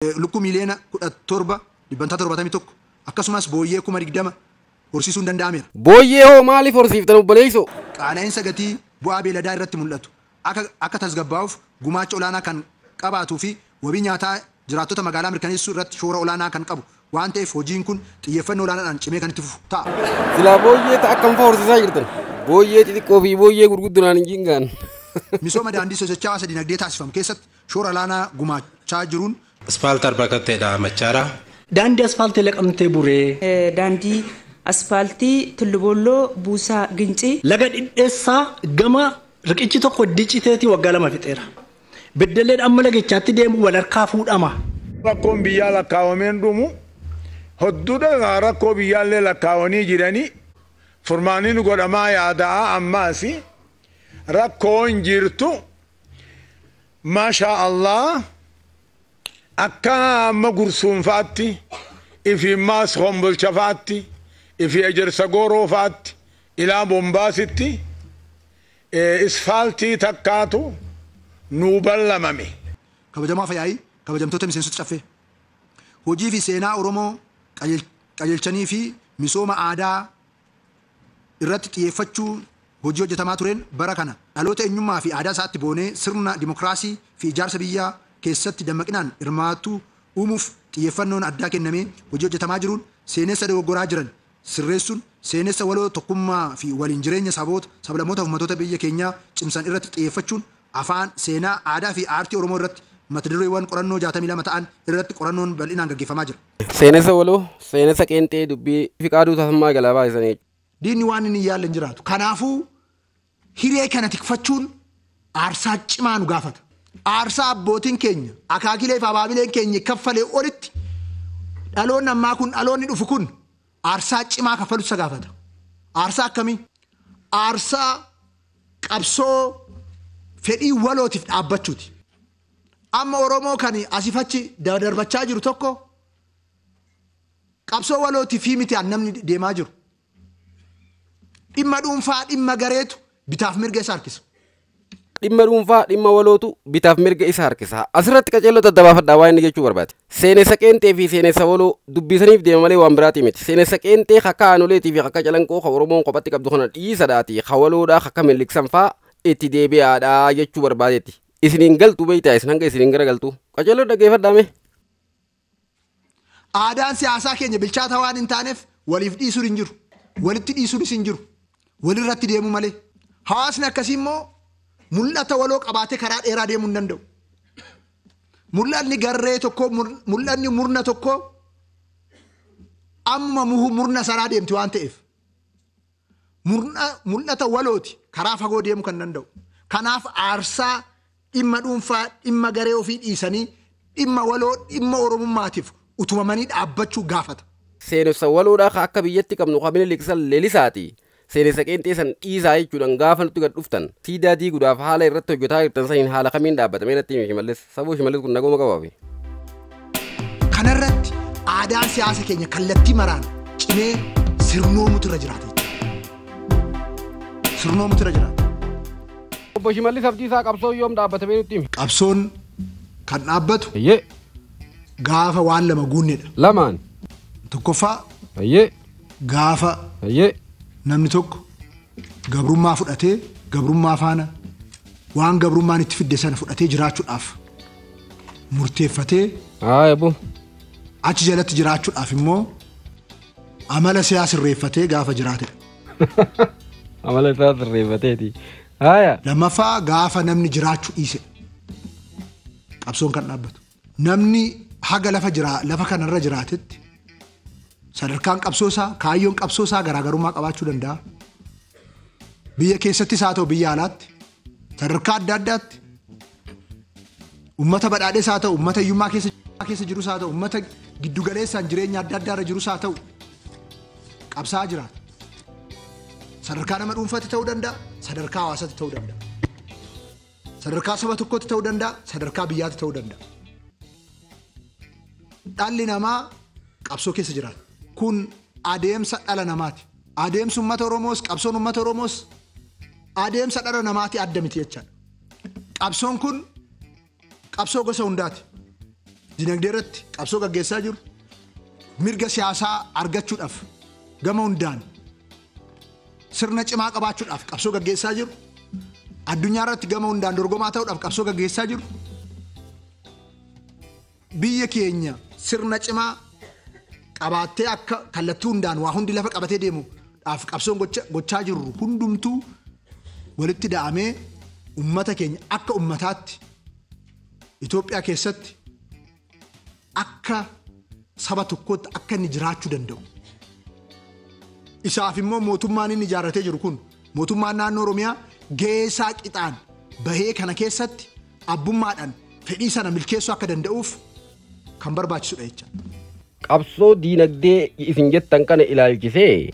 Lukkuu 17,000,000 71% akkasumas booyyee 20,000 horsiisuun danda'ameera. Booyyee hoo maaliif horsiiftan obboleessoo? Qaala'insa gatii bu'aa beeladaa irratti mul'atu akka tasgabbaa'uuf gumaacha olaanaa kan qabaatuu fi wabii nyaataa jiraattota magaalaa mirkaneessuu irratti shoora olaanaa kan qabu waan ta'eef hojiin kun xiyyeeffannoo olaanaadhaan cimee kan itti fufu ta'a. Silaa booyyee ta'a akkam fa'aa horsiisaa jirtan? Booyyee xixiqqoo fi booyyee gurguddinaan hin jingaan. Misooma daandii sosochii hawaasa dinagdee taasifamu keessatti shoora olaanaa gumaachaa jiruun Asfaaltii Arbakatteedha Machaara. Daandii asfaaltii laqamtee buree. Daandii asfaaltii Tulluboolloo Buusaa Gincii. Laga dhidheessaa gama riqichi tokko diciteetii waggaa 2 fixeera. Beddelleen amma lagichaatti deemu walharkaa fuudhama. Rakkoon biyyaa lakkaawameen dhumu hodduudha rakkoo biyyaallee lakkaawanii jiranii furmaaniin godhamaa yaadaa ammaas rakkoon jirtu maashaa Allah akka amma gursuunfaatti ifi maas hombolchafaatti ifi ejersa gooroofaatti ilaa bombaasitti isfaaltii takkaatu nuu ballamame. Kabajamaa Fayaayii kabajamtoota miseensota caffee hojii fi seenaa Oromoo qajeelchanii fi misooma aadaa irratti xiyyeeffachuu hojii hojjetamaa tureen bara kana dhaloota eenyummaa fi aadaa isaatti boonee sirna dimokiraasii fi ijaarsa biyyaa keessatti dammaqinaan hirmaatu uumuuf xiyyeeffannoon addaa kennamee hojii hojjetamaa jiruun seenessa dogoggoraa jiran sirreessuun seenessa waloo tokkummaa fi waliin jireenya saboota sablammoota fi uummattoota biyya keenyaa cimsan irratti xiyyeeffachuun afaan seenaa aadaa fi aartii Oromoo irratti mata dureewwan qorannoo 62 ta'an irratti qorannoon bal'inaan gaggeeffamaa jira. Seenessa waloo seenessa qeenxee dubbii fi qaaduu taasifammaa galabaa isanii. Diinni waan inni yaalle hin jiraatu. Kanaafuu hiree kana tikfachuun aarsaa cimaa nu gaafata. Aarsaa abbootiin keenya akaakilee fi abaabileen keenya kaffalee olitti dhaloonni ammaa kun dhaloonni dhufu kun aarsaa cimaa kaffalu isa gaafata. Aarsaa akkamii? Aarsaa qabsoo fedhii walootiif dhaabbachuuti. Amma Oromoo kan asifachi darbachaa jiru tokko qabsoo walootiif miti namni deemaa jiru. Dhimma dhuunfaa dhimma gareetu bitaaf mirga isa harkisa. Dhimma dhuunfaa dhimma walootu bitaaf mirga isa harkisa. Asirratti qaceelloo daddabaafadhaa waan inni jechuu barbaade. Seenessa qeenxee fi seenessa waloo dubbisaniif deema malee waan biraati miti. Seenessa qeenxee akka aanoleetii fi akka calanqoo ka Oromoon kophatti qabdu kana dhiisadhaati. Ka waloodhaa akka miliqsan fa'aa itti deebi'aadhaa jechuu barbaadetti. Isiniin galtu beektaa isin hanga isiniin gara galtu. Qaceelloo dhaggeeffadhaa mee. Aadaan siyaasaa keenya bilchaataa waan hin taaneef waliif dhiisuun hin jiru. Walitti dhiisuunis hin jiru. Walirratti deemu malee. Hawaasni akkasii immoo mul'ata waloo qabaatee karaa dheeraa deemuu hin danda'u. Mul'anni garee tokko mul'anni murna tokko amma murna sanaa deemti waan ta'eef. Mul'ata walooti karaa fagoo deemuu kan danda'u. Kanaaf aarsaa dhimma dhuunfaa dhimma garee ofii dhiisanii dhimma waloo dhimma Oromummaatiif utumamanii dhaabbachuu gaafata. Seenessa waloodhaa akka biyyatti qabnu qabina liqsan lelisaati. Seenessa qeenxee san dhiisaa jechuudhaan gaafa nutti gad dhuftan siidaa diiguudhaaf haala irratti hojjetaa jirtan saniin haala kamiin dhaabbatamee natti himi Shimallis. Saboo Shimallis kun nagooma qabaafi. Kanarratti aadaan siyaasa keenya kallattii maraan cimee sirnoomutu irra jiraata. Sirnoomutu irra jiraata. Obbo Shimallis Abdiisaa qabsoon yoom dhaabbatamee nutti himi? Qabsoon kan dhaabbatu gaafa waan lama guunnedha. Lamaan. Tokkoffaa gaafa namni tokko gabrummaa fudhatee gabrummaa faana waan gabrummaan itti fidde sana fudhatee jiraachuudhaaf murteeffatee achi jalatti jiraachuudhaaf immoo amala isaa sirreeffatee gaafa jiraatedha. Amala isaa sirreeffateeti. Lammaffaa gaafa namni jiraachuu dhiise qabsoon kan dhaabbatu. Namni haga lafa kanarra jiraatetti sadarkaan qabsoo isaa kaayyoon qabsoo isaa garaagarummaa qabaachuu danda'a. Biyya keessattis haa ta'u biyya alaatti sadarkaa adda addaatti uummata badhaadhees haa ta'u uummata hiyyummaa keessa jirus haa ta'u uummata giddugaleessaan jireenya adda addaa irra jirus haa ta'u qabsaa jiraata. Sadarkaa nama dhuunfaatti ta'uu danda'a, sadarkaa hawaasaatti ta'uu danda'a. Sadarkaa saba tokkootti ta'uu danda'a, sadarkaa biyyaatti ta'uu danda'a. Dhalli namaa qabsoo keessa jiraata. Kun adeemsa dhala namaati. Adeemsi uummata Oromoos, qabsoon uummata Oromoos adeemsa dhala namaati adda miti jechaadha. Qabsoon kun qabsoo gosa hundaati. Dinagdee irratti qabsoo gaggeessaa jiru, mirga siyaasaa argachuudhaaf gama hundaan sirna cimaa qabaachuudhaaf qabsoo gaggeessaa jiru, addunyaa irratti gama hundaan dorgomaa ta'uudhaaf qabsoo gaggeessaa jiru. Biyya keenya sirna cimaa qabaattee akka kallattii hundaan waa hundi lafa qabatee deemuudhaaf qabsoon gochaa jirru hundumtuu walitti da'amee ummata keenya akka ummataatti Itoophiyaa keessatti akka saba tokkootti akka inni jiraachuu danda'u. Isaaf immoo mootummaan inni ijaarratee jiru kun mootummaan naannoo Oromiyaa gahee isaa qixaan bahee kana keessatti abbummaadhaan fedhii sana milkeessuu akka danda'uuf kan barbaachisudha jecha. Qabsoo diinagdee isin jettan kana ilaalchisee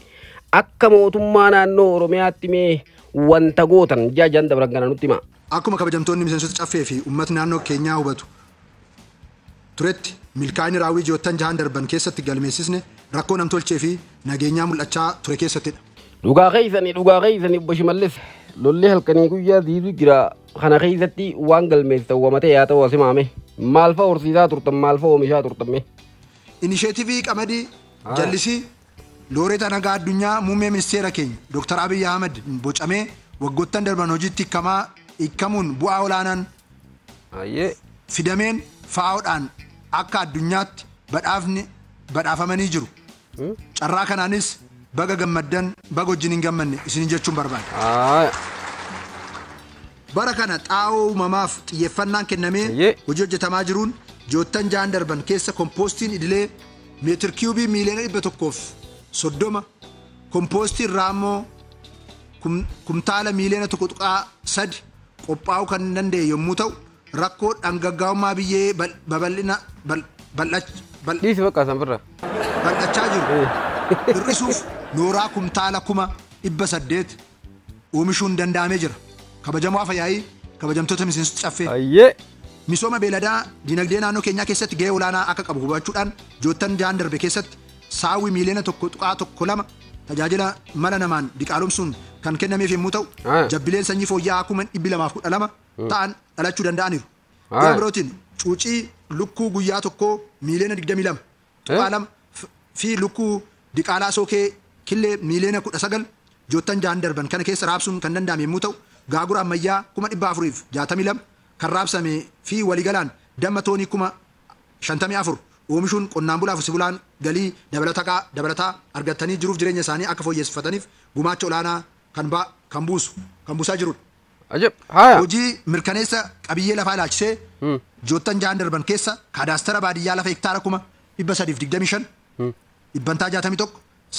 akka mootummaa naannoo Oromiyaatti mee wanta gootan jajan dabran kana nutti hima. Akkuma kabajamtoonni miseensota caffee fi uummatni naannoo keenyaa hubatu turetti milkaa'inni raawwii ji'oottan jahan darban keessatti galmeessisne rakkoo namtolchee fi nageenyaa mul'achaa ture keessattidha. Dhugaa keessanii obbo Shimallis lolli halkanii guyyaa diidu jira kana keessatti waan galmeessitan wamatee yaa ta'u asimaame maal fa'a horsiisaa turtan maal fa'a oomishaa turtan mee? Inisheetivii qamadii jallisii looreeta nagaa addunyaa muummee ministeera keenya Dr. Abiy Ahmed bocamee waggoottan darban hojiitti hiikamuun bu'aa olaanaan fidameen faa'oodhaan akka addunyaatti badhaafamanii jiru. Carraa kanaanis baga gammaddan baga wajjin hin gammanne isin jechuun barbaada. Bara kana xaa'oo uumamaaf xiyyeeffannaan kennamee hojii hojjetamaa jiruun ji'oottan jahan darban keessa kompoostiin idilee meetir kiiyubii miiliyoona 130 kompoostiin raammoo kumtaala miiliyoona 1.3 qophaa'uu kan danda'e yommuu ta'u rakkoo dhangaggaa'ummaa biyyee bal'achaa jiru hir'isuuf nooraa kumtaala 800,000 oomishuun danda'amee jira. Kabajamoo Afyaa'ii kabajamtoota miseensota caffee. Misooma beeladaa dinagdee naannoo keenyaa keessatti gahee olaanaa akka qabu hubachuudhaan ji'oottan jahan darbe keessatti saawwi miiliyoona 1.12 tajaajila mala namaan diqaalomsuun kan kennameef yommuu ta'u jabbileen sanyii fooyya'aa 212,000 ta'an dhalachuu danda'aniiru. Gama birootiin cuucii lukkuu guyyaa tokkoo miiliyoona 22.2 fi lukkuu diqaalaa sookee killee miiliyoona 19 ji'oottan jahan darban kana keessa raabsuun kan danda'ame yommuu ta'u gaagura ammayyaa 462,000 kan raabsame fi waliigalaan damma toonii 54,000 oomishuun qonnaan bulaa fi bulaan galii dabalataa argatanii jiruuf jireenya isaanii akka fooyyeffataniif gumaacha olaanaa kan buusaa jirudha. Hojii mirkaneessa qabiyyee lafaa ilaalchisee ji'oottan jahan darban keessa kaadaastara baadiyyaa lafa hektaara 325,000 dhibbantaa 61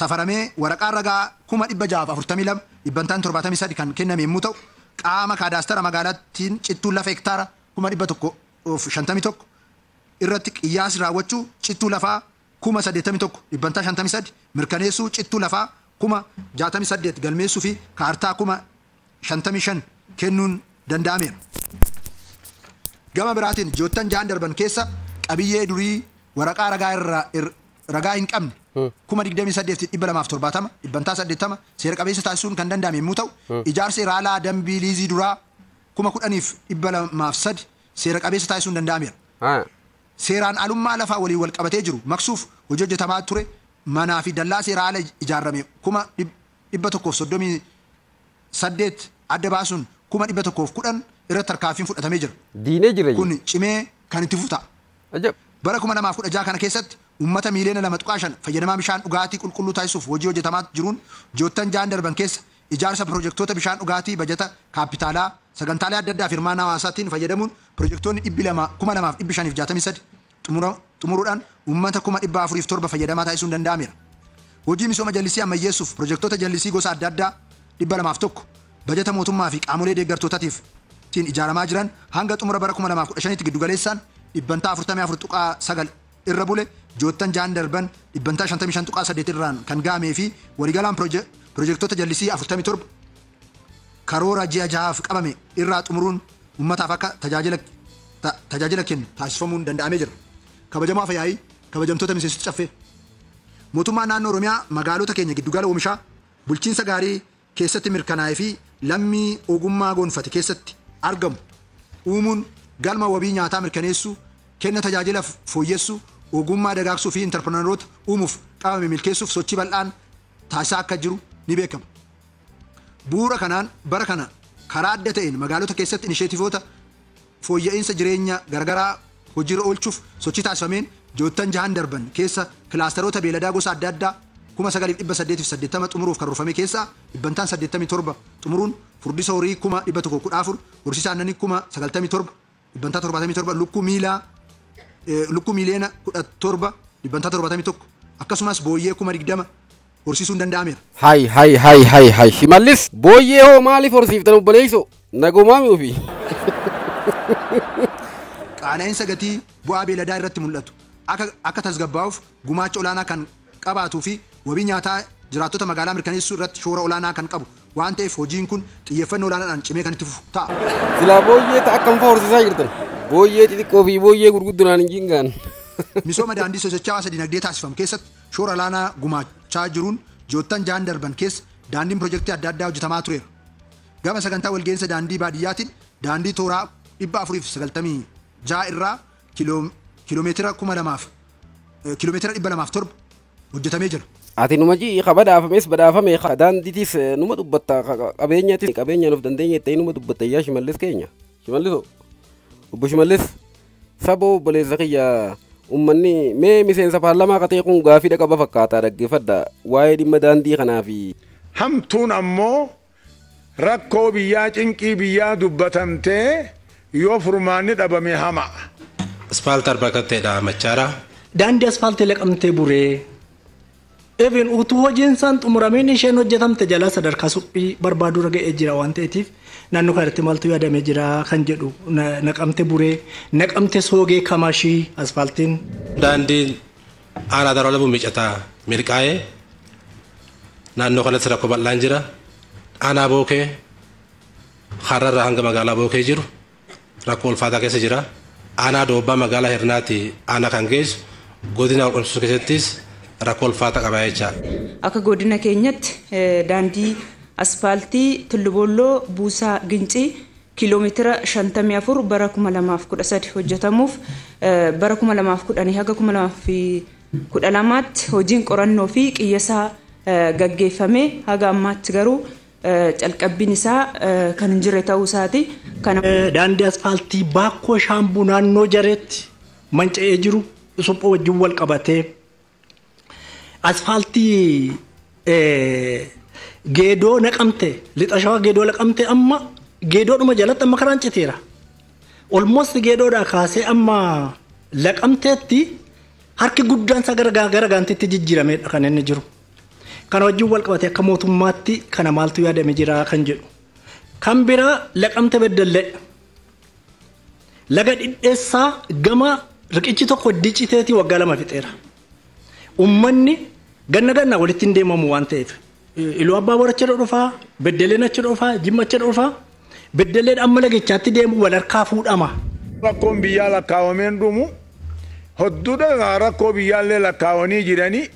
safaramee waraqaa ragaa 642,000 dhibbantaan 73 kan kenname yommuu ta'u qaama kaadaastara magaalattiin cittuun lafa hektaara 151,000 irratti qiyyaas raawwachuu cittuu lafaa 81,000 dhibbantaa 53 mirkaneessuu cittuu lafaa 68,000 galmeessuu fi kaartaa 55,000 kennuun danda'ameera. Gama biraatiin ji'oottan jahan darban keessa qabiyyee durii waraqaa ragaa hin qabne 28,270 dhibbantaa 80 seera qabeessa taasisuun kan danda'ame yommuu ta'u ijaarsi raalaa dambii liizii duraa 10,203 seera qabeessa taasisuun danda'ameera. Seeraan alummaa lafaa waliin wal qabatee jiru maqsuuf hojii hojjetamaa ture manaa fi dallaa seera ala ijaarame 138 adda baasuun 110,000 irratti tarkaanfiin fudhatamee jira. Diinee jira. Kun cimee kan itti fufu ta'a. Bara 2016 kana keessatti uummata miiliyoona 2.5 fayyadamaa bishaan dhugaatii qulqulluu taasisuuf hojii hojjetamaa jiruun ji'oottan jahan darban keessa ijaarsa pirojektoota bishaan dhugaatii bajata kaapitaalaa sagantaalee adda addaa fi hirmaannaa hawaasaatiin fayyadamuun pirojektoonni 2,563 xumuruudhaan uummata 407,000 fayyadamaa taasisuun danda'ameera. Hojii misooma jallisii ammayyeessuuf pirojektoota jallisii gosa adda addaa 201 bajata mootummaa fi qaamolee deeggartootaatiif ijaaramaa jiran hanga xumura bara 2015tti giddugaleessaan dhibbantaa 44.9 irra bule ji'oottan jahan darban dhibbantaa 55.8 irraan kan gahamee fi waliigalaan pirojektoota jallisii 47 karoora ji'a jahaaf qabame irraa xumuruun uummataaf akka tajaajila kennu taasifamuun danda'amee jira. Kabajamoo Afyaa'ii kabajamtoota miseensota caffee mootummaan naannoo Oromiyaa magaalota keenya giddugala oomishaa bulchiinsa gaarii keessatti mirkanaa'ee fi lammii ogummaa gonfate keessatti argamu uumuun galma wabii nyaataa mirkaneessuu kenna tajaajila fooyyessuu, ogummaa dagaagsuu fi intarpirinaroota uumuuf qabame milkeessuuf sochii bal'aan taasisaa akka jiru ni beekama. Bu'uura kanaan bara kana karaa adda ta'een magaalota keessatti inisheetivoota fooyya'insa jireenya garagaraa hojiirra oolchuuf sochii taasifameen ji'oottan jahan darban keessa kilaasteroota beeladaa gosa adda addaa 9880 xumuruuf karoorfame keessaa dhibbantaan 87 xumuruun furdisa horii 114,000, horsiisa aannanii 97,000, dhibbantaa 77, lukkuu miilaa lukkuu miiliyoona 17 dhibbantaa 71 akkasumas booyyee 20,000 horsiisuun danda'ameera. Hay hay hay hay hay, Shimallis booyyee hoo maaliif horsiiftan obboleessoo? Nagumaami ofii. Qaala'insa gatii bu'aa beeladaa irratti mul'atu akka tasgabbaa'uuf gumaacha olaanaa kan qabaatuu fi wabii nyaataa jiraattota magaalaa mirkaneessuu irratti shoora olaanaa kan qabu waan ta'eef hojiin kun xiyyeeffannoo olaanaadhaan cimee kan itti fufu ta'a. Silaa booyyee ta'a akkam fa'aa horsiisaa jirtan? Booyyee xixiqqoo fi booyyee gurguddinaan hin jingaan. Misooma daandii sosochii hawaasa dinagdee taasifamu keessatti shoora olaanaa gumaachaa jiruun ji'oottan jahan darban keessa daandiin pirojektii adda addaa hojjetamaa tureera. Gama sagantaa walgeensa daandii baadiyyaatiin daandii tooraa 496 irraa kiiloomeetira 2000 kiiloomeetira 207 hojjetamee jira. Ati numa ji'i ka badhaafames badhaafame ka daandiitis numa dubbatta, qabeenyatis qabeenyaan of dandeenye ta'e numa dubbatta. Yaa Shimallis keenya. Shimallisoo, obbo Shimallis, saboo obboleessa kiyya, uummanni mee miseensa paarlamaa katee kun gaafii qaba fakkaata, dhaggeeffadha waa'ee dhimma daandii kanaa fi. Hamtuun ammoo rakkoo biyyaa, cinqii biyyaa dubbatamtee yoo furmaanni dhabame hama. Asfaaltii Arbakatteedha Machaara. Daandii asfaaltii laqamtee buree. Even utuu hojiin isaan xumurameen isheen hojjetamte jalaa sadarkaa suphii barbaaduu irra ga'ee jira waan ta'eetiif naannoo kanatti maaltu yaadamee jira kan jedhu, Naqamte buree, Naqamte soogee kamashii asfaaltiin. Daandiin aanaa Daroo Labuu micataa milqaa'ee naannoo kanatti rakkoo bal'aan jira. Aanaa Bookee hararraa hanga magaalaa Bookee jiru rakkoo ulfaataa keessa jira. Aanaa Doobbaa magaalaa Hirnaatti aanaa kan geessu godina walqabsiisuu keessattis rakkoo ulfaataa qaba jechaadha. Akka godina keenyatti daandii asfaaltii Tulluboolloo Buusaa Gincii kiiloomeetira 54 bara 2013 hojjetamuuf bara 2010 haga 2012tti hojiin qorannoo fi qiyyasaa gaggeeffame, haga ammaatti garuu calqabbiin isaa kan hin jirre ta'uu isaati. Daandii asfaaltii Baakkoo Shaambuu naannoo Jareetti manca'ee jiru suphoo wajjin wal qabatee, asfaaltii Geedoo Naqamte, Lixa Shawaa Geedoo Naqamte, amma Geedoodhuma jalatti amma karaan citeera. Almost Geedoodhaa kaasee amma Laqamteetti harki guddaan isaa gara gaantitti jijjiirameedha kan inni jiru. Kana wajjin wal qabatee akka mootummaatti kana maaltu yaadame jira kan jedhu. Kan biraa Laqamte Beddellee. Laga Dhidheessaa gama riqichi tokko diciteeti waggaa 2 fixeera. Uummanni ganna ganna walitti hin deemamu waan ta'eef. Iluu Abbaa Boor achi dhufaa, Beddelleen achi dhufaa, Jimma achi dhufaa, Beddelleen amma lagichaatti deemu wal harkaa fuudhama. Rakkoon biyyaa lakkaawameen dhumu hodduudha, rakkoo biyyaallee lakkaawanii jiranii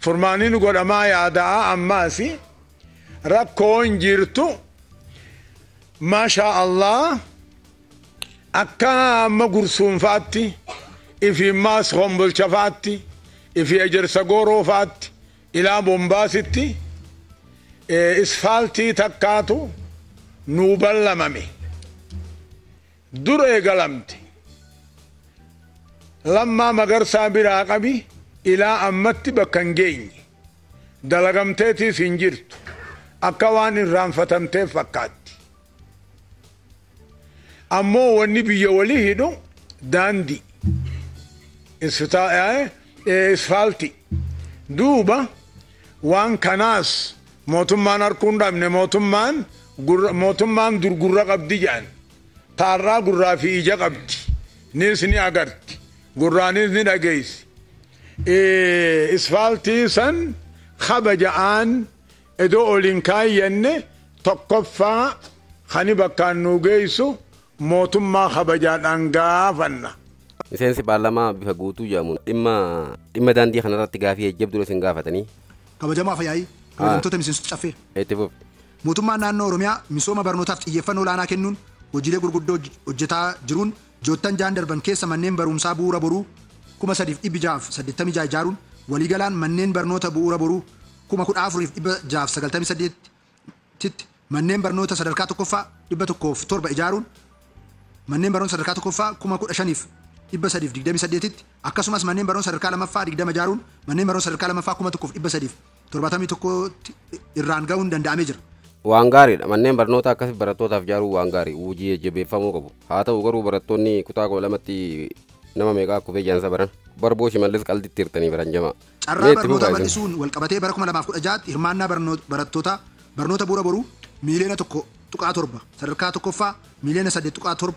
furmaanni nu godhamaa yaada'a. Ammaas rakkoon jirtu maashaa Allah akka amma Gursuunfaatti ifi maas Hombolchafaatti ifi Ejersa Gooroofaatti ilaa Bombaasitti isfaaltii takkaatu nuu ballamame dur eegalamte Lammaa Magarsaa biraa qabi ilaa ammatti bakka hin geenye, dalagamteetiis hin jirtu, akka waan irraanfatamteef fakkaatti. Ammoo wanni biyya walii hidhu daandii isfaaltii. Duuba waan kanaas mootummaan harkuu hin dhabne, mootummaan dur gurra qabdi jedhan, taarraa gurraa fi ija qabdi, nis ni agarti, gurraanis ni dhageessi. Isfaaltii san kabaja'aan idoo oliin kaayyanne tokkoffaa kani bakkaan nuu geessu mootummaa kabajaadhaan gaafanna. Miseensi paarlaamaa bifa guutuu jedhamuun dhimma daandii kanarratti gaafii ejjabduu isin gaafatanii. Kabajamaa Fayyaayii, kabajamtoota miseensota caffee. Itti fufi. Mootummaan naannoo Oromiyaa misooma barnootaaf xiyyeeffannoo olaanaa kennuun hojiilee gurguddoo hojjetaa jiruun Joottan jaan darban keessa manneen barumsaa bu'uura boruu 3686 ijaaruun waliigalaan manneen barnoota bu'uura boruu 14698 tti manneen barnoota sadarkaa tokkoffaa 107 ijaaruun manneen barnoota sadarkaa tokkoffaa 15328 tti akkasumas manneen barnoota sadarkaa lammaffaa 20 ijaaruun manneen barnoota sadarkaa lammaffaa 1371 tti irraan ga'uun danda'amee jira. Waan gaariidha. Manneen barnoota akkasii barattootaaf ijaaruu waan gaarii hojii jajjabeeffamuu qabu. Haa ta'u garuu barattoonni kutaa 12tti nama meeqaa kufee jaansa baran barboo Shimallis qalditti hirtanii baran jamaa. Carraa barnoota bal'isuun walqabatee bara 2016tti hirmaannaa barattoota barnoota bu'uura boruu miiliyoona 1.7 sadarkaa tokkoffaa miiliyoona 8.7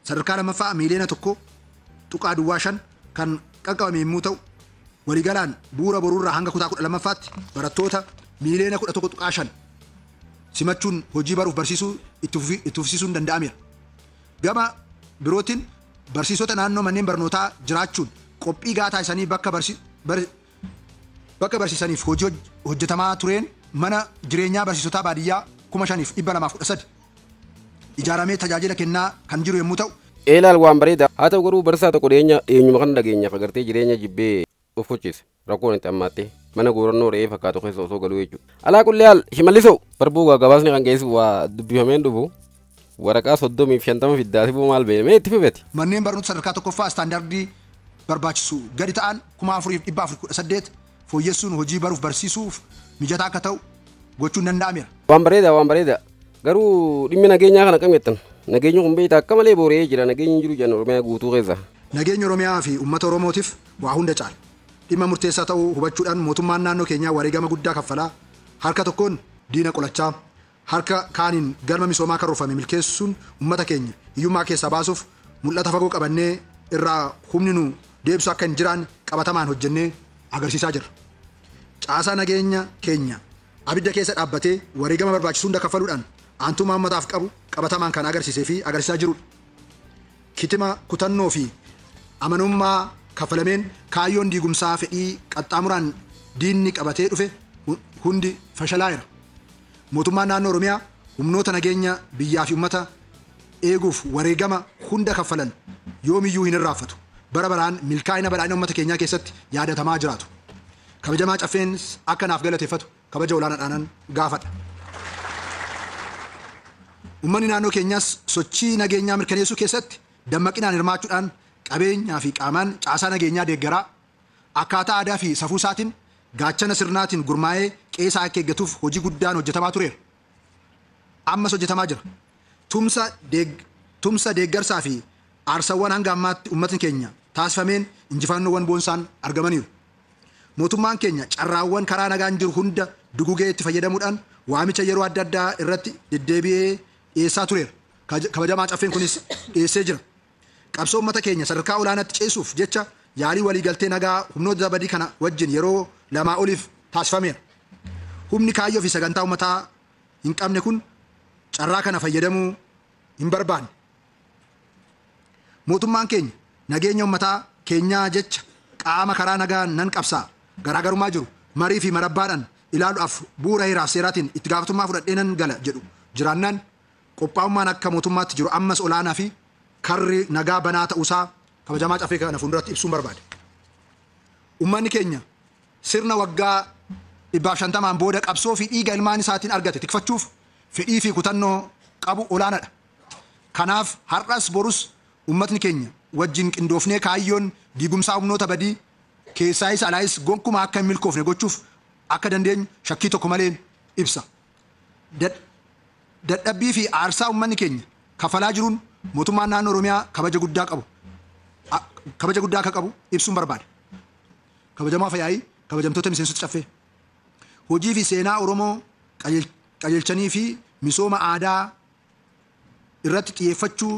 sadarkaa lammaffaa miiliyoona 1.05 kan qaqqabame yommuu ta'u waliigalaan bu'uura boruurraa hanga kutaa 12ffaatti barattoota miiliyoona 11.5 simachuun hojii baruuf barsiisuu itti fufsiisuun danda'ameera. Gama birootiin barsiisota naannoo manneen barnootaa jiraachuun qophii gaataa isaanii bakka barsiisaniif hojii hojjetamaa tureen mana jireenyaa barsiisotaa baadiyyaa 5213 ijaaramee tajaajila kennaa kan jiru yommuu ta'u. Eelaal waan bareedaa haa ta'u garuu barsiisaa tokko dhiyeenyuma kan dhageenya agartee jireenya jibbee of hojjeese rakkoon itti ammaattee mana goorannoo re'ee fakkaatu keessa osoo galuu jechuudha. Alaa qullee haal Shimallisoo barbuu gabaasni kan geessu waa dubbifameen dhufu waraqaa 30 fi 50 fiddaasii buu maal beekame itti fufeeti. Manneen barnoota sadarkaa tokkoffaa istaandardii barbaachisu gadi ta'an 4418 fooyyessuun hojii baruuf barsiisuuf mijataa akka ta'u gochuun danda'ameera. Waan bareedaa waan bareedaa garuu dhimmi nageenyaa kana kam jettan nageenyi kun beektaa akka malee booree jira nageenyi jiru jedhan Oromiyaa guutuu keessa. Nageenyi Oromiyaa fi uummata Oromootiif waa hunda caala. Dhimma murteessaa ta'uu hubachuudhaan mootummaan naannoo keenyaa wareegama guddaa kaffalaa harka tokkoon diina qolachaa harka kaaniin galma misoomaa karoorfame milkeessuun uummata keenya hiyyummaa keessaa baasuuf mul'ata fagoo qabannee irraa humni nu deebisu akka hin jiraanne qabatamaan hojjennee agarsiisaa jirra. Caasaa nageenya keenya abidda keessa dhaabbatee wareegama barbaachisu hunda kaffaluudhaan aantummaa uummataaf qabu qabatamaan kan agarsiisee fi agarsiisaa jirudha. Kitima kutannoo fi amanummaa kaffalameen kaayyoon diigumsaa fedhii qaxxaamuraan diinni qabatee dhufe hundi fashalaa'eera. Mootummaan naannoo Oromiyaa humnoota nageenya biyyaa fi uummata eeguuf wareegama hunda kaffalan yoomiyyuu hin irraanfatu. Bara baraan milkaa'ina badhaadhina uummata keenyaa keessatti yaadatamaa jiraatu. Kabajamaa caffeen akka naaf galateeffatu kabaja olaanaadhaan gaafadha. Uummanni naannoo keenyaas sochii nageenyaa mirkaneessuu keessatti dammaqinaan hirmaachuudhaan qabeenyaa fi qaamaan caasaa nageenyaa deeggaraa akkaataa aadaa fi safuu isaatiin gaachana sirnaatiin gurmaa'ee qeesaa akka eeggatuuf hojii guddaan hojjetamaa tureera. Ammas hojjetamaa jira. Tumsa deeggarsaa fi aarsawwan hanga ammaatti uummatni keenya taasifameen injifannoowwan boonsaan argamaniiru. Mootummaan keenya carraawwan karaa nagaan jiru hunda dugugee itti fayyadamuudhaan waamicha yeroo adda addaa irratti deddeebi'ee dhiyeessaa tureera. Kabajamaa caffeen kunis dhiyeessee jira. Qabsoo uummata keenya sadarkaa olaanaatti ceesuuf jecha yaalii waliigaltee nagaa humnoota badii kana wajjin yeroo lamaa oliif taasifameera. Humni kaayyoo fi sagantaa uummataa hin qabne kun carraa kana fayyadamuu hin barbaanne. Mootummaan keenya nageenya uummataa keenyaa jecha qaama karaa nagaa nan qabsaa garaagarummaa jiru marii fi marabbaadhaan ilaaluudhaaf bu'uura heeraaf seeraatiin itti gaafatamummaa fudhadhee nan gala jedhu jiraannaan qophaa'ummaan akka mootummaatti jiru ammas olaanaa fi karri nagaa banaa ta'uusaa kabajamaa caffee kana fuulduratti ibsuun barbaade. Uummanni keenya sirna waggaa 150 booda qabsoo fi dhiiga ilmaan isaatiin argate tikfachuuf fedhii fi kutannoo qabu olaanaadha. Kanaaf har'as borus uummatni keenya wajjin qindoofnee kaayyoon diigumsaa humnoota badii keessaa isa alaayis gonkumaa akka hin milkoofne gochuuf akka dandeenyu shakkii tokko malee ibsa. Dadhabbii fi aarsaa uummanni keenya kafalaa jiruun mootummaan naannoo Oromiyaa kabaja guddaa qabu. Kabaja guddaa akka qabu ibsuun barbaada. Kabajamaa Fayaayii, kabajamtoota miseensota caffee. Hojii fi seenaa Oromoo qajeelchanii fi misooma aadaa irratti xiyyeeffachuu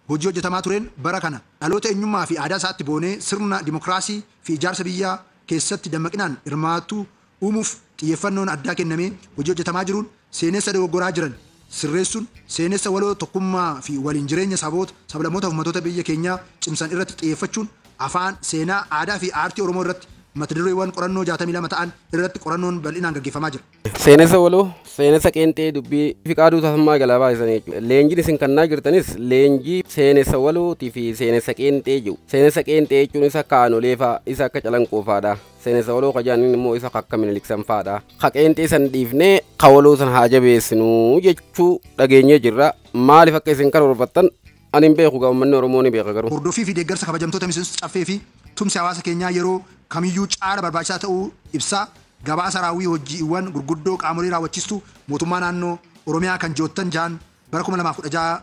hojii hojjetamaa tureen bara kana dhaloota eenyummaa fi aadaa isaatti boonee sirna dimokiraasii fi ijaarsa biyyaa keessatti dammaqinaan hirmaatu uumuuf xiyyeeffannoon addaa kennamee hojii hojjetamaa jiruun seenessa dogoggoraa jiran sirreessuun seenessa waloo tokkummaa fi waliin jireenya saboota sablammoota fi uummattoota biyya keenyaa cimsan irratti xiyyeeffachuun afaan seenaa aadaa fi aartii Oromoo irratti Mata dureewwan qorannoo 62 ta'an irratti qorannoon bal'inaan gaggeeffamaa jira. Seenessa waloo, seenessa qeenxee dubbii Fiqaaduu Tasammaa jalaa baasisan jechuudha. Leenjiin isin kannaa jirtanis leenjii seenessa walootii fi seenessa qeenxee jiru. Seenessa qeenxee jechuun isa akka aanolee fa'aa, isa akka calanqoo fa'aadha. Seenessa waloo kajaaniin immoo isa akka miniliksan fa'aadha. Ka qeenxee san dhiifnee ka waloo san haa jabeessinuu jechuu dhageenyee jirra. Maaliif akka isin karoorfattan ani hin beeku gaa uummanni Oromoo ni beeka garuu. Hordofii fi deeggarsa kabajamtoota miseensota caffee fi tumsi hawaasa keenyaa yeroo kamiyyuu caala barbaachisaa ta'uu ibsaa gabaasa raawwii hojiiwwan gurguddoo qaamolee raawwachiistuu mootummaa naannoo Oromiyaa kan ji'oottan jahan bara 2016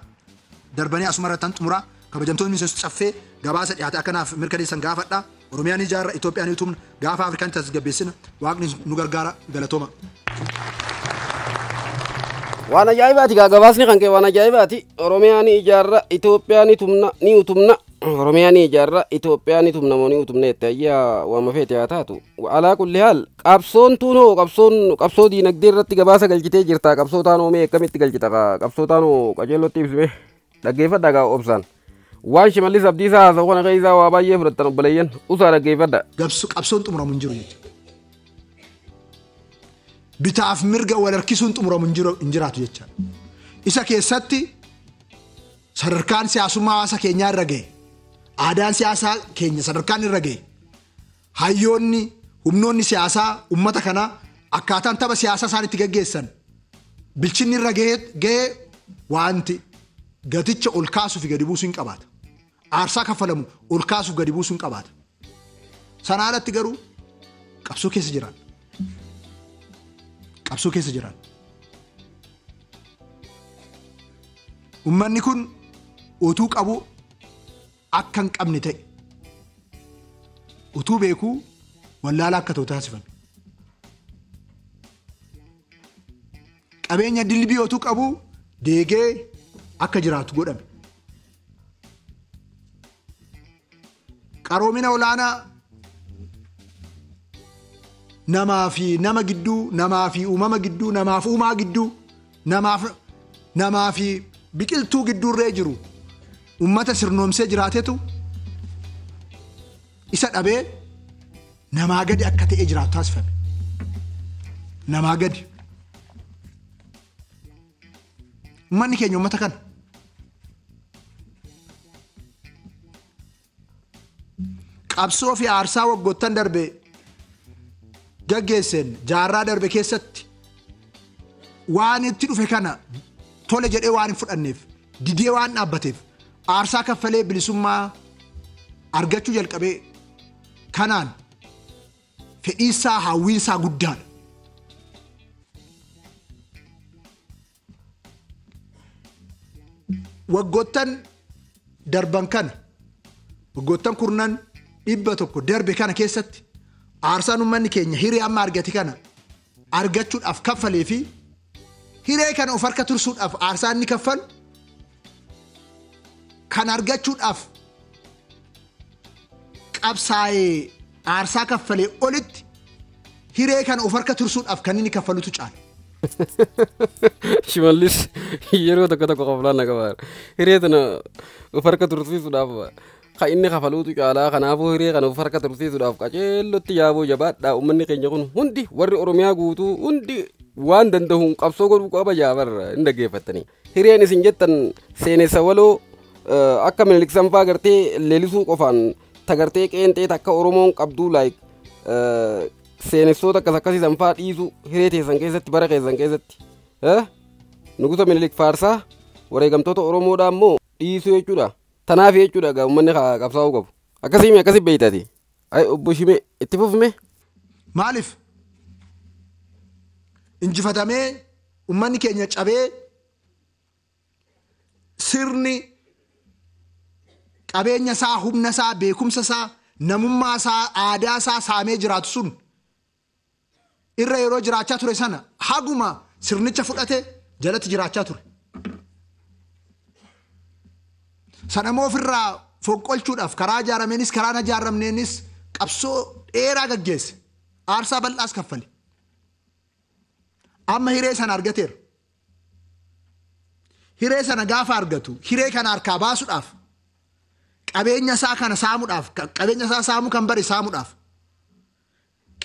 darbanii asuma irratti xumura. Kabajamtoonni miseensota caffee gabaasa dhiyaate akkanaaf mirkaneessan gaafadha. Oromiyaan ijaarra, Itoophiyaan utumna, gaafa Afrikaan tasgabbeessina, Waaqni nu gargaara, galatooma. Waan ajaa'ibaati gaa gabaasni kan kee waan ajaa'ibaati. Oromiyaa ni ijaarra, Itoophiyaa ni tumna, ni utumna. Oromiyaa ni ijaarra, Itoophiyaa ni tumna moo ni utumna jette ayyaa waama feete haa taatu. Alaa kulli haal qabsoon tuunoo qabsoon qabsoo diinagdee irratti gabaasa galchitee jirta. Qabsoo taanoo mee akkamitti galchita gaa qabsoo taanoo qajeellotti ibsime dhaggeeffadha gaa obsaan. Waan Shimallis Abdiisaa haasa'u kana keessaa waa baay'ee fudhattan obboleeyyan usaa dhaggeeffadha. Qabsoon xumuramu hin jiru jechuudha. Bitaaf mirga wal harkisuun xumuramu hin jiraatu jechaadha. Isa keessatti sadarkaan siyaasummaa hawaasa keenyaa irra ga'e, aadaan siyaasaa keenya sadarkaan irra ga'e, hayyoonni humnoonni siyaasaa uummata kanaa akkaataan tapha siyaasaa isaan itti gaggeessan bilchinni irra ga'e wanti gaticha ol kaasuu fi gadi buusuu hin qabaata. Aarsaa kaffalamu ol kaasuuf gadi buusuu hin qabaata. Sana alatti garuu qabsoo keessa jiran. Qabsoo keessa jiran. Uummanni kun utuu qabu akka hin qabne ta'e, utuu beekuu wallaalaa akka ta'u taasifame. Qabeenya dilbii utuu qabu deegee akka jiraatu godhame. Qaroomina olaanaa namaa fi nama gidduu, namaa fi uumama gidduu, namaaf uumaa gidduu, namaa fi biqiltuu gidduurree jiru uummata sirnoomsee jiraatetu isa dhabee namaa gadi akka ta'ee jiraatu taasifame. Namaa gadi. Uummanni keenya uummata kana. Qabsoo fi aarsaa waggoottan darbe gaggeesseen jaarraa darbe keessatti waan itti dhufe kana tole jedhee waan hin fudhanneef, didee waan dhaabbateef, aarsaa kaffalee bilisummaa argachuu jalqabee kanaan fedhiisaa hawwiinsaa guddaadha. Waggoottan darban kana, waggoottan kurnan 100 darbe kana keessatti aarsaan uummanni keenya hiree amma argate kana argachuudhaaf kaffalee fi hiree kana of harka tursuudhaaf aarsaan inni kaffalu kan argachuudhaaf qabsaa'ee aarsaa kaffalee olitti hiree kana of harka tursuudhaaf kan inni kaffalutu caala. Shimallis yeroo tokko tokko qoflaan na qaba. Hiree tana of harka tursiisuudhaaf kan inni kafaluutu caalaa kanaafuu hiree kana of harka tursiisuudhaaf qajeellotti yaaboo jabaadha. Uummanni keenya kun hundi warri Oromiyaa guutuu hundi waan danda'uun qabsoo godhuu qaba jaabarra hin dhaggeeffattanii. Hireen isin jettan seenessa waloo akka Minilik sanfaa gartee leellisuu qofaan tagartee qeenxee takka Oromoon qabduu laayik seenessoota akkas akkasii sanfaa dhiisuu hiree teessan keessatti bara keessan keessatti. Nugusa Minilik faarsaa wareegamtoota Oromoodhaa immoo dhiisuu jechuudha. Tanaaf jechuudha gaa uummanni qabsaa'uu qabu. Akkasii mee akkasii beeytaati. Ay obbo Shimee itti fufme. Maaliif injifatamee uummanni keenya cabee sirni qabeenya isaa, humna isaa, beekumsa isaa, namummaa isaa, aadaa isaa saamee jiraatu sun irra yeroo jiraachaa ture sana haguma sirnicha fudhate jalatti jiraachaa ture. Sana immoo ofirraa fonqolchuudhaaf karaa ijaarameenis karaa hin ijaaramneenis qabsoo dheeraa gaggeesse. Aarsaa bal'aas kaffale. Amma hiree sana argateera. Hiree sana gaafa argatu hiree kana harkaa baasuudhaaf qabeenya isaa kana saamuudhaaf, qabeenya isaa saamuu kan bare saamuudhaaf,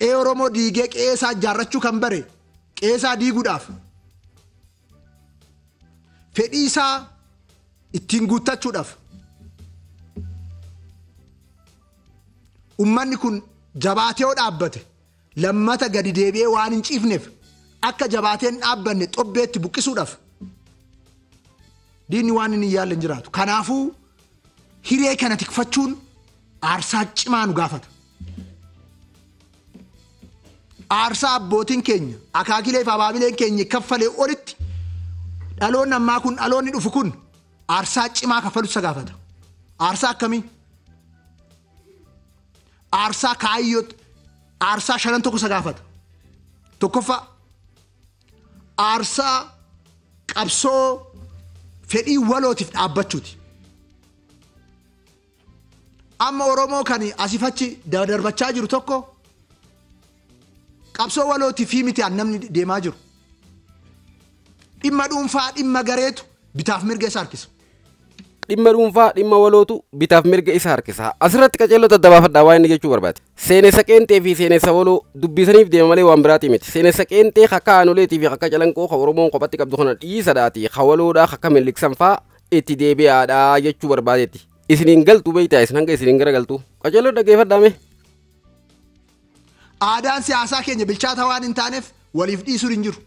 Qe'ee Oromoo diigee qe'ee isaa ijaarrachuu kan bare qe'ee isaa diiguudhaaf fedhii isaa ittiin guuttachuudhaaf ummanni kun jabaatee yoo dhaabbate lammata gadi deebi'ee waan hin ciifneef akka jabaateen dhaabbanne xobbeetti buqqisuudhaaf diinni waan inni yaalle hin jiraatu. Kanaafuu hiree kana tikfachuun aarsaa cimaa nu gaafata. Aarsaa abbootiin keenya akaakilee fi abaabileen keenya kaffalee olitti dhaloonni ammaa kun dhaloonni dhufu kun aarsaa cimaa kaffalu isa gaafata. Aarsaa akkamii? Aarsaa kaayyoo aarsaa shanan tokko isa gaafata. Tokkoffaa aarsaa qabsoo fedhii walootiif dhaabbachuuti. Amma Oromoo kan asifachi darbachaa jiru tokko qabsoo walootiif fi miti namni deemaa jiru. Dhimma dhuunfaa dhimma gareetu bitaaf mirga isa harkisa. Dhimma dhuunfaa dhimma walootu bitaaf mirga isa harkisa. Asirratti qaceelloo daddabaafadhaa waan inni jechuu barbaade. Seenessa qeenxee fi seenessa waloo dubbisaniif deema malee waan biraatii miti. Seenessa qeenxee akka aanoleetii fi akka calanqoo ka Oromoon kophatti qabdu kana dhiisadhaati. Ka waloodhaa akka miliqsan faa itti deebi'aadhaa jechuu barbaadetti. Isiniin galtu beektaa isin hanga isiniin gara galtu. Qaceelloo dhaggeeffadhaa mee. Aadaan siyaasaa keenya bilchaata waan hin taaneef waliif dhiisuun hin jiru.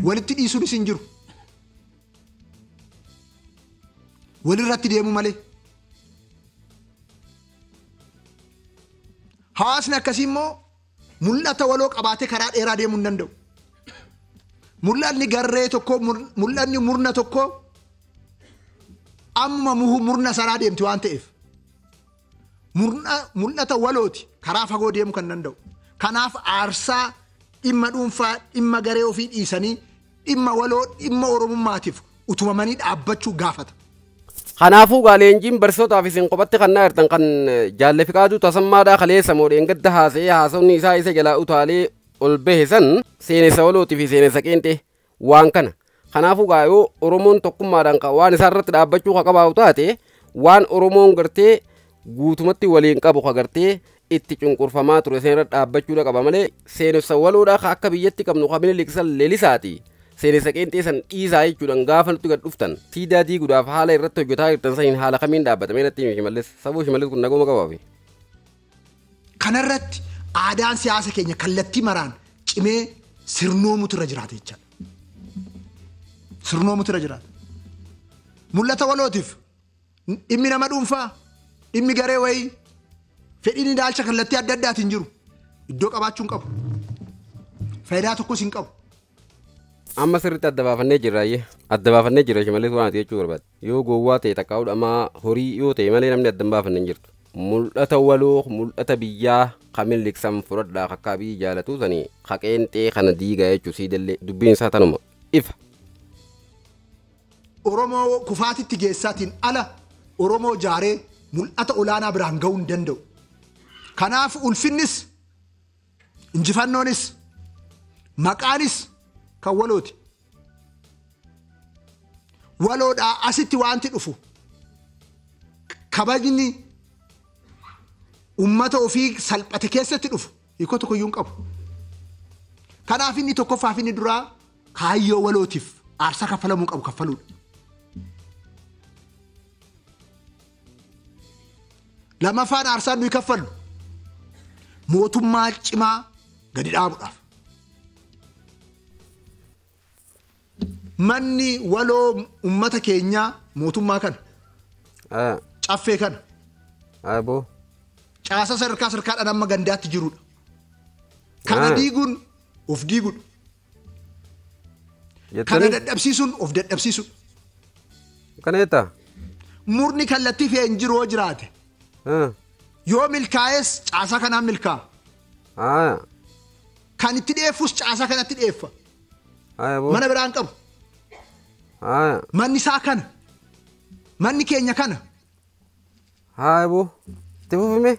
Walitti dhiisuunis hin jiru. Walirratti deemu malee. Hawaasni akkasii immoo mul'ata waloo qabaatee karaa dheeraa deemuu hin danda'u. Mul'anni garree tokko, mul'anni murna tokko amma murna sanaa deemti waan ta'eef. Mul'ata walooti karaa fagoo deemuu kan danda'u. Kanaaf aarsaa dhimma dhuunfaa dhimma garee ofii dhiisanii dhimma waloo dhimma Oromummaatiif utumamanii dhaabbachuu gaafata. Kanaafuu gaa leenjiin barsiisotaaf isin qophatti kan naa jirtan kan Jaalle Fiqaaduu Tasammaadhaa kaleessa moodheen gadda haasa'ee haasawni isaa isa jalaa utaalee ol bahe san seenessa walootii fi seenessa qeenxee waan kana. Kanaafuu gaa yoo Oromoon tokkummaadhaan waan isaa irratti dhaabbachuu ka qabaatu taate waan Oromoon gartee guutumatti waliin qabu ka gartee itti cunqurfamaa ture seen irra dhaabbachuudha qaba malee seenessa waloodhaa ka akka biyyatti qabnu ka Minilik san lelisaati. Seenessa qeenxee san dhiisaa jechuudhaan gaafa nutti gad dhuftan siidaa diiguudhaaf haala irratti hojjetaa jirtan saniin haala kamiin dhaabbatamee natti himi Shimallis. Sabuu Shimallis kun nagooma qabaafi. Kanarratti aadaan siyaasa keenya kallattii maraan cimee sirnoomutu irra jiraata jechaadha. Sirnoomutu irra jiraata. Mul'ata walootiif dhimmi nama dhuunfaa dhimmi garee wayii fedhiin ilaalcha kallattii adda addaatiin jiru iddoo qabaachuu hin qabu. Faayidaa tokkos hin qabu. Amma sirriitti adda baafannee jirra ayyee. Adda baafannee jirra Shimallis waan ati jechuu barbaadde. Yoo gowwaa ta'e takkaa'uudha amaa horii yoo ta'e malee namni adda hin baafanne hin jirtu. Mul'ata waloo mul'ata biyyaa ka Minilik san fudhadhaa akka biyyi jaalatu sanii ka qeenxee kana diigaa jechuu siidallee dubbiin isaa tanuma ifa. Oromoo kufaatitti geessaatiin ala Oromoo jaaree mul'ata olaanaa biraan ga'uu hin danda'u. Kanaaf ulfinnis injifannoonis maqaanis kan walooti. Waloodhaa asitti wanti dhufu kabajni ummata ofii salphate keessatti dhufu hiikoo tokkoyyuu hin qabu. Kanaaf inni tokkoffaaf inni duraa kaayyoo walootiif aarsaa kaffalamuu qabu kaffaluudha. Lammaffaan aarsaan nuyi kaffallu mootummaa cimaa gadi dhaabuudhaaf. Manni waloo ummata keenyaa mootummaa kana. Caffee kana. Aboo. Caasa sadarkaa sadarkaadhaan amma gandaatti jirudha. Kana diiguun of diiguudha. Kana dadhabsiisuun of dadhabsiisuudha. Kana jettaa? Murni kallattii fe'ee hin jiru yoo jiraate. Yoo milkaa'es caasaa kanaan milkaa'a. Kan itti dhiyeeffus caasaa kanatti dhiyeeffa. Mana biraan qabu. Manni isaa kana. Manni keenya kana. Aboo. Itti fufime.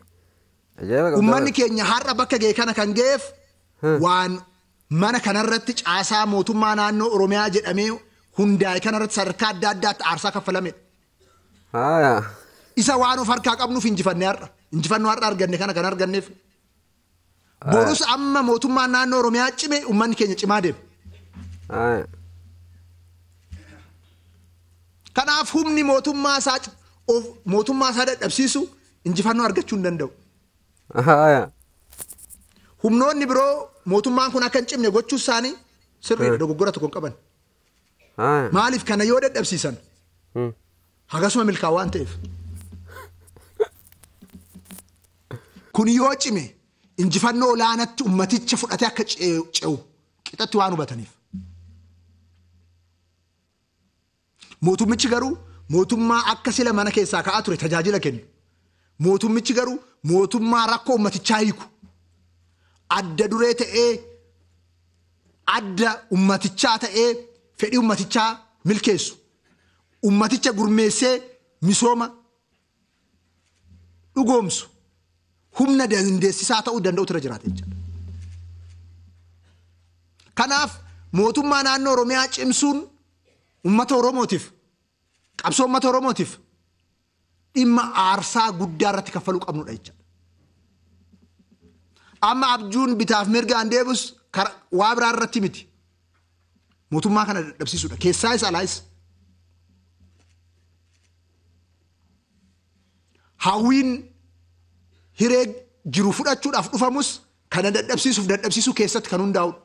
Uummanni keenya har'a bakka ga'e kana kan ga'eef waan mana kanarratti caasaa mootummaa naannoo Oromiyaa jedhamee hundaa'e kanarratti sadarkaa adda addaatti aarsaa kaffalamedha. Isa waan of harkaa qabnuuf injifannee har'a. Injifannoo har'a arganne kana kan arganneef. Borus amma mootummaan naannoo Oromiyaa cime uummanni keenya cimaa deema. Kanaaf humni mootummaa isaa dadhabsiisu injifannoo argachuu hin danda'u. Humnoonni biroo mootummaan kun akka hin cimne gochuu isaanii sirriidha, dogoggora tokko hin qaban. Maaliif kana yoo dadhabsiisan hagasuma milkaa'u waan ta'eef. Kun yoo cime injifannoo olaanaatti ummaticha fudhatee akka ce'u qixatti waan hubataniif. Mootummichi garuu mootummaa akka sila mana keessaa ka'aa ture tajaajila kennu. Mootummichi garuu mootummaa rakkoo ummatichaa hiiku. Adda duree ta'ee adda ummatichaa ta'ee fedhii ummatichaa milkeessu. Ummaticha gurmeessee misooma dhugoomsu. Humna dandeessisaa ta'uu danda'u irra jiraata jechuudha. Kanaaf mootummaa naannoo Oromiyaa cimsuun uummata Oromootiif, qabsoo uummata Oromootiif dhimma aarsaa guddaa irratti kaffaluu qabnudha jechuudha. Amma abjuun bitaaf mirgaan deebus waa biraa irratti miti. Mootummaa kana dadhabsiisuudha. Keessaayis alaayis. Hawwiin hiree jiru fudhachuudhaaf dhufamus kana dadhabsiisuuf dadhabsiisuu keessatti kan hundaa'udha.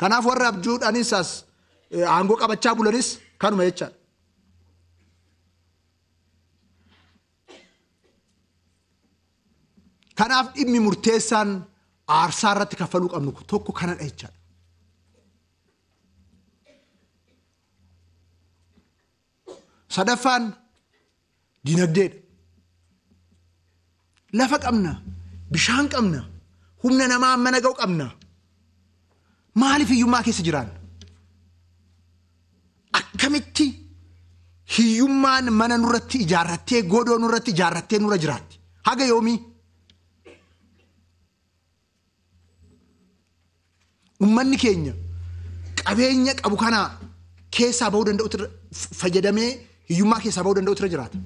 Kanaaf warra abjuudhaanis as aangoo qabachaa bulanis kanuma jechaadha. Kanaaf dhimmi murteessaan aarsaa irratti kaffaluu qabnu tokko kanadha jechaadha. Sadaffaan dinagdeedha. Lafa qabna, bishaan qabna, humna namaa mana ga'u qabna. Maaliif hiyyummaa keessa jiraanna? Akkamitti hiyyummaan mana nurratti ijaarrattee, godoo nurratti ijaarrattee nurra jiraatti? Haga yoomii? Uummanni keenya qabeenya qabu kana keessaa bahuu danda'u fayyadamee hiyyummaa keessaa bahuu danda'u irra jiraata.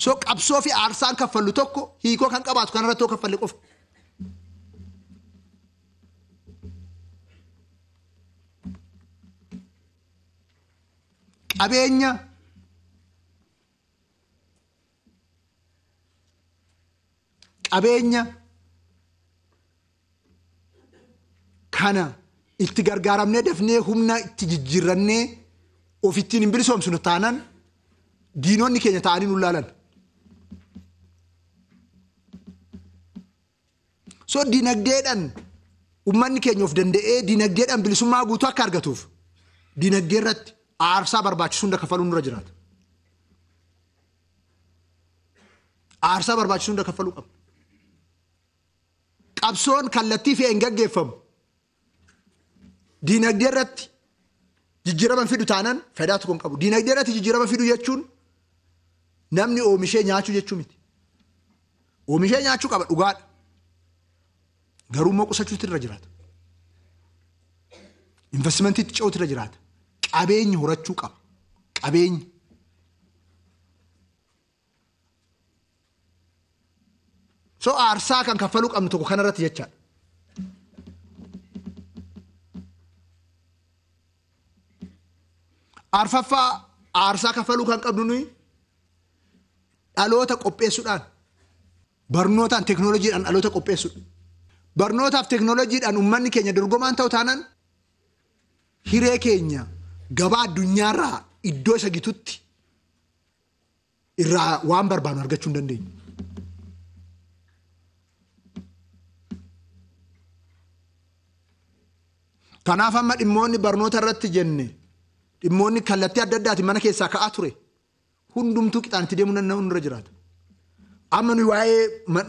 So qabsoo fi aarsaan kaffallu tokko hiikoo kan qabaatu kanarratti yoo kaffalle qofa. Qabeenya qabeenya kana itti gargaaramnee dafnee humna itti jijjiirrannee ofittiin hin bilisoomsinu taanaan diinonni keenya ta'anii nu laalan. So dinagdeedhaan uummanni keenya of danda'ee dinagdeedhaan bilisummaa guutuu akka argatuuf dinagdee irratti aarsaa barbaachisu hunda kaffaluun nurra jiraata. Aarsaa barbaachisu hunda kaffaluu qabna. Qabsoon kallattii fe'een hin gaggeeffamu. Dinagdee irratti jijjiirama fidu taanaan faayidaa tokko hin qabu. Dinagdee irratti jijjiirama fidu jechuun namni oomishee nyaachuu jechuu miti. Oomishee nyaachuu qaba dhugaadha. Garuu immoo qusachuutu irra jiraata. Investimentiitti ce'uutu irra jiraata. Qabeenya horachuu qaba. Qabeenya. So aarsaa kan kaffaluu qabnu tokko kanarratti jechaadha. Arfaffaa aarsaa kaffaluu kan qabnu nuyi dhaloota qopheessuudhaan barnootaan teekinooloojiidhaan dhaloota qopheessuudha. Barnootaaf teekinooloojiidhaan uummanni keenya dorgomaan ta'u taanaan hiree keenya gabaa addunyaarraa iddoo isa gitutti irraa waan barbaannu argachuu hin dandeenyu. Kanaaf amma dhimmoonni barnoota irratti jenne dhimmoonni kallattii adda addaatiin mana keessaa ka'aa ture hundumtuu qixaan itti deemuu danda'u nurra jiraata. Amma nuyi waa'ee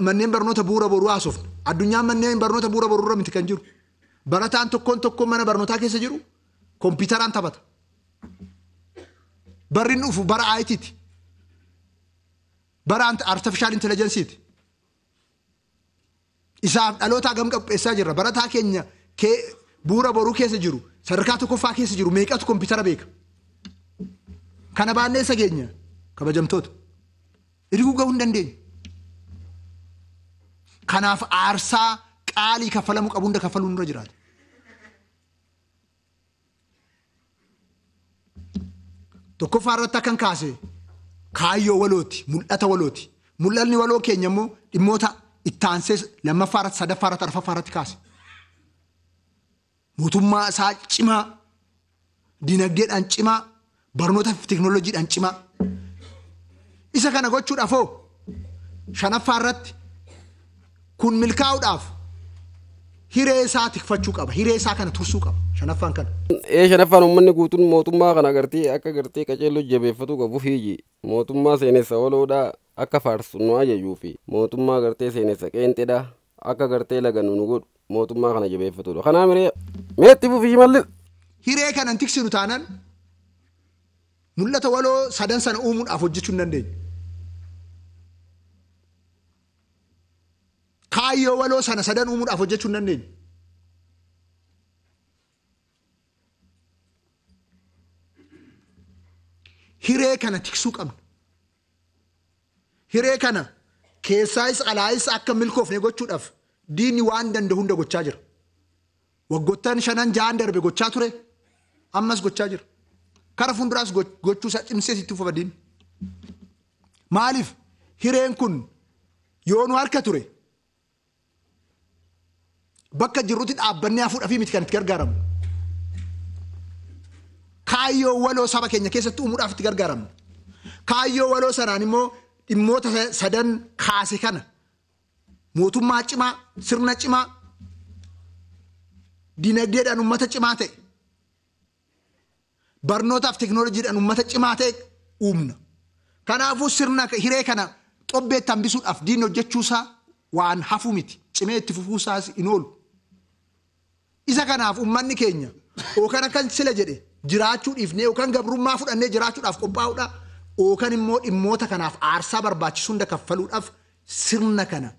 manneen barnoota bu'uura boruu haasofna. Addunyaan manneen barnoota bu'uura boruu irra miti kan jiru. Barataan tokkoon tokkoon mana barnootaa keessa jiru kompiitaraan taphata. Barri inni dhufu bara IT'ti. Bara artificial intelligence'ti. Isaaf dhaloota hagam qopheessaa jirra. Barataa keenya bu'uura boruu keessa jiru sadarkaa tokkoffaa keessa jiru meeqatu kompiitara beeka? Kana baannee isa keenya kabajamtoota. Erguu gahuu hin dandeenyu. Kanaaf aarsaa qaalii kaffalamuu qabu hunda kaffaluun nurra jiraata. Tokkoffaa irratti akkan kaase kaayyoo walooti, mul'ata walooti. Mul'anni waloo keenya immoo dhimmoota ittaansee lammaffaa irratti, sadaffaa irratti, arfaffaa irratti kaase. Mootummaa isaa cimaa, dinagdeedhaan cimaa, barnoota fi teekinooloojiidhaan cimaa. Isa kana gochuudhaaf hoo shanaffaa irratti kun milkaa'uudhaaf hiree isaa tikfachuu qaba. Hiree isaa kana tursuu qaba. Shanaffaan kana. Shanaffaan uummanni guutuun mootummaa kana agartee akka gartee qaceelloo jabeeffatu qabu fiigi mootummaa seenessa waloodhaa akka faarsu nu ajajuu fi mootummaa gartee seenessa qeenxedhaa akka gartee lagannu nu godhu mootummaa kana jabeeffatudha. Kanaa miree meetti fufi Shimallis. Hiree kana hin tiksinu taanaan mul'ata waloo sadan sana uumuudhaaf hojjechuu hin dandeenyu. Kaayyoo waloo sana sadan uumuudhaaf hojjechuu hin dandeenyu. Hiree kana tiksuu qabna. Hiree kana keessaayis alaayis akka milkoofne gochuudhaaf diinni waan danda'u hunda gochaa jira. Waggoottan 5 6 darbe gochaa ture, ammas gochaa jira. Kara fuulduraas gochuu isaa cimsee itti fufa diinni. Maaliif hireen kun yoo nu harka ture bakka jirrutti dhaabbannee hafuudhaaf miti kan itti gargaaramnu. Kaayyoo waloo saba keenya keessatti uumuudhaaf itti gargaaramnu. Kaayyoo waloo sanaan immoo dhimmoota sadan kaase kana mootummaa cimaa, sirna cimaa, dinagdeedhaan uummata cimaa ta'e, barnootaaf teekinooloojiidhaan uummata cimaa ta'e uumna. Kanaafuu sirna hiree kana xobbeetti hambisuudhaaf diinni hojjechuusaa waan hafu miti. Cimee itti fufuusaas hin oolu. Isa kanaaf uummanni keenya yookaan akkan sila jedhe jiraachuu dhiifnee yookaan gabrummaa fudhannee jiraachuudhaaf qophaa'uudha yookaan immoo dhimmoota kanaaf aarsaa barbaachisu hunda kaffaluudhaaf sirna kana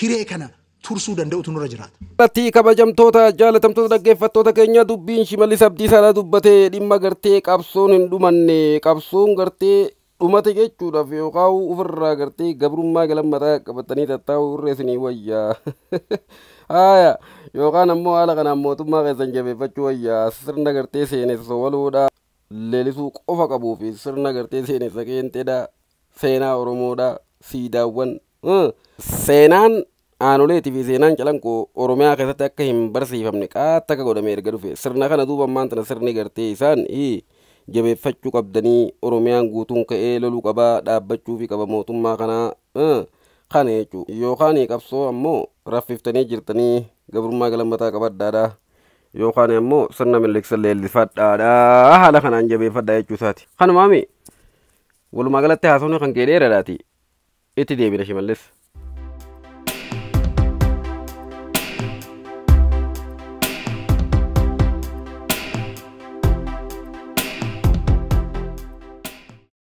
hiree kana tursuu danda'utu nurra jiraata. Irratti kabajamtoota jaalatamtoota dhaggeeffattoota keenya dubbiin Shimallis Abdiisaa dubbatee dhimma gartee qabsoon hin dhumanne qabsoon gartee dhumate jechuudhaaf yookaan ofirraa gartee gabrummaa galammataa qabatanii tattaa'uu irra isinii wayyaa. Haaya yookaan ammoo haala kanaan mootummaa keessan jabeeffachuu wayyaa sirna gartee seenessa waloodhaa leellisuu qofa qabuu fi sirna gartee seenessa qeenxeedhaa seenaa Oromoodhaa siidaawwan seenaan aanoleetii fi seenaan calanqoo Oromiyaa keessatti akka hin barsiifamne qaata akka godhame erga dhufe sirna kana duuba ammaan tana sirni gartee isaan jabeeffachuu qabdanii Oromiyaan guutuun ka'ee loluu qabaa dhaabbachuu fi qaba mootummaa kanaa kana jechuudha. Yookaan qabsoo ammoo raffiftanii jirtanii gabrummaa galammataa qabadhaadha. Yookaan ammoo sirna miliqsa leellifadhaadha. Haala kanaan jabeeffadhaa jechuu isaati. Kanumaami walumaa galatti haasawni kan kee dheeraadhaati. Itti deebina Shimallis.